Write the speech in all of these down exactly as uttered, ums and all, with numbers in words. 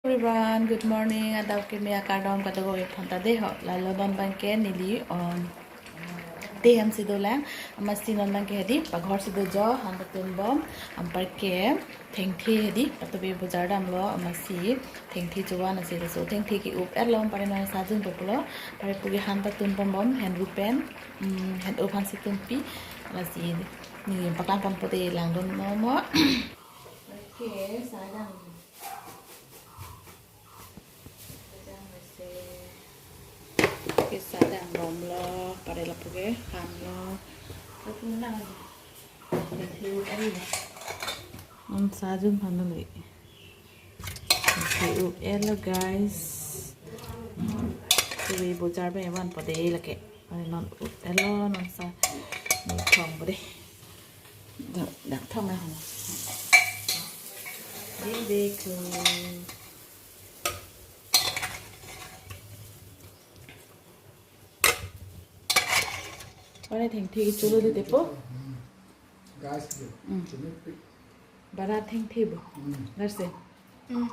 Everyone, good morning. Adap keme akardom kadokave aphan ta dei ho. Lalo non abangke neli on tehem si dolang. Amatsi non abangke hedi paghor si dojo, han ta tunbom. Anparke thengthe hedi patubi bojar damlo, amatsi thengthe chuvan asi laso thengthe ke-up-etlo, anpare non sajun po pulo. Anpare puke han ta tunbom bom, henru pen, mm, hen-up aphan si tunpi. Lasi neli paklang ponpo dei, langdun mo mo. Okay, sadang. Kisa dang romlo, anpare lapuke hanlo. Lapu nang. Nanti u el lo. Nanti u el lo, guys. Patubi bojar pen vanpo dei lake. Anpare non u-etlo, non sa. Ni thongpo dei. Dak, dak thong na ho. Dei dei ko. Anpare thengthe kecho lo dei po. Guys, you. Mm. Can you pick? Bara thengthe bo. Mm. That's it. Mm.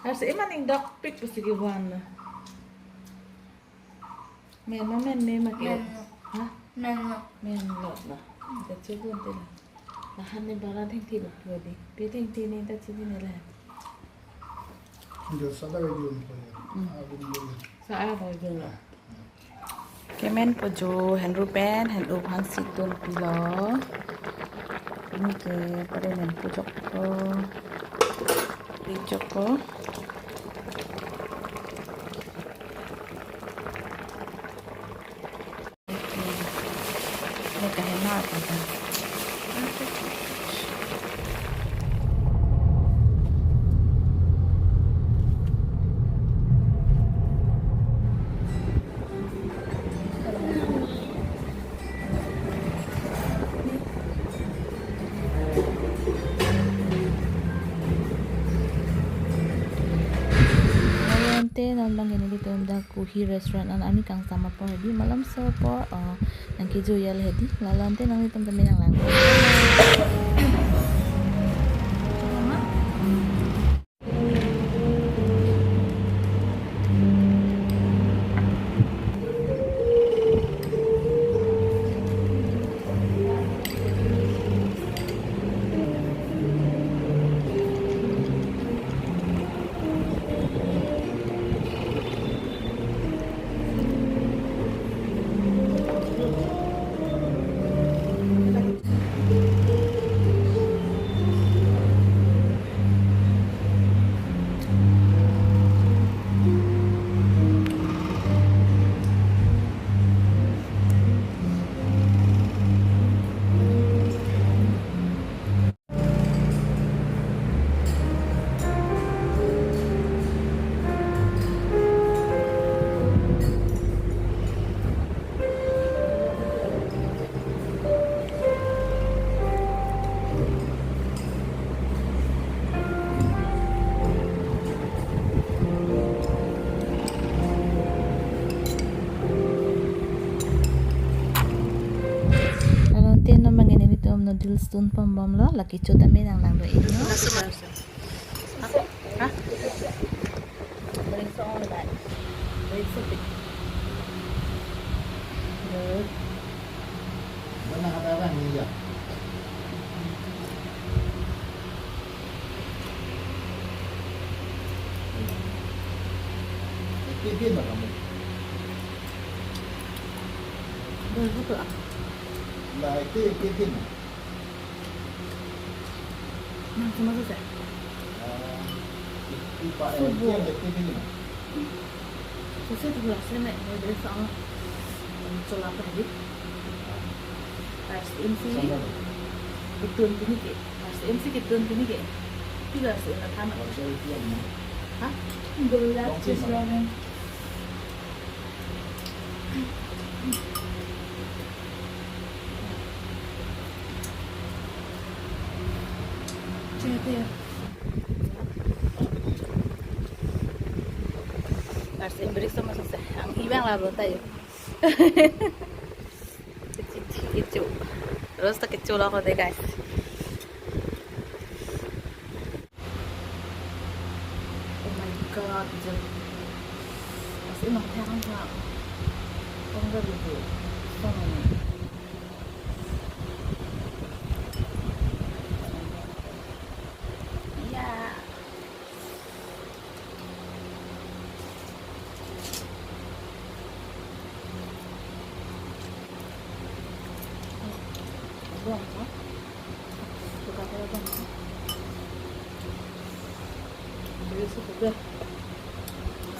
That's it. Iman ingdok pik pusi kevan na. Men ma menme ma ke? Menlo. Ha? Menlo. Menlo la. Kecho bon te la. Lahan ne bara thengthe lo po dei. Pe thengthe ne ta chini ne la. Yo, sa ta yo po ya. Hmm. Ah, bon, bon. Sa a bo yo lo. Kemen po jo, henru pen hen-up aphan si tunpilo. Anke anpare men pu jokpo. Pu jokpo. Ini kahena apa kan? Lalo ante non abangke nelitum dak Kuhi restaurant an arni kangsam apor hedi, malomso apor, uh, nangkejoijal hedi. Lalo ante nanglitum tame nanglang. Lalo ante non abangke nelitum noodles tunpon bomlo, lake kecho tame nanglang do-iknon. Ha? Bread sauce, bread sauce. Good. Mana ada orang ni ya? Itu dia nak kamu. Dah, betul ah. Lah, itu, itu dia nak. Nang sama selesai. Ah, itu Pak Subuh. L T yang itu dia nak. Selesai tu lah, selesai nak. Dia sama. Coba apa ni? Ars M C. Sama. Betul ni ke. Ars M C ke betul ni ke. Tiga sih, tak tamat. Kalau saya itu yang ni. Hah? Berat. Oke, sih, Mama. Ramen. Cete. Ars M C sama selesai. Ang ibang lah, bro, tayo. Kecho. Terus tak kecho lah, kau deh, guys. Oh my Kasi emang kaya kan sa. Kong ka video. Song. Ya. Buang, ha? Buka kaya buang, ha? Jadi sudah.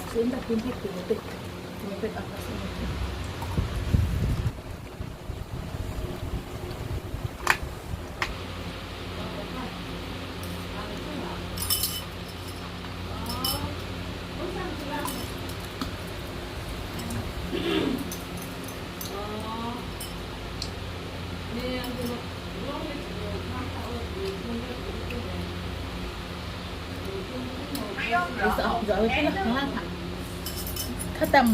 Kasi indah pintik, pintik. Pintik atas ini. Khatam.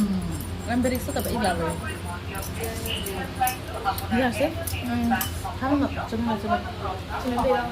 Lam berik suka ba ilalo. Ya sih. Hmm. Hang no, cuma cuma. Cuma bilang.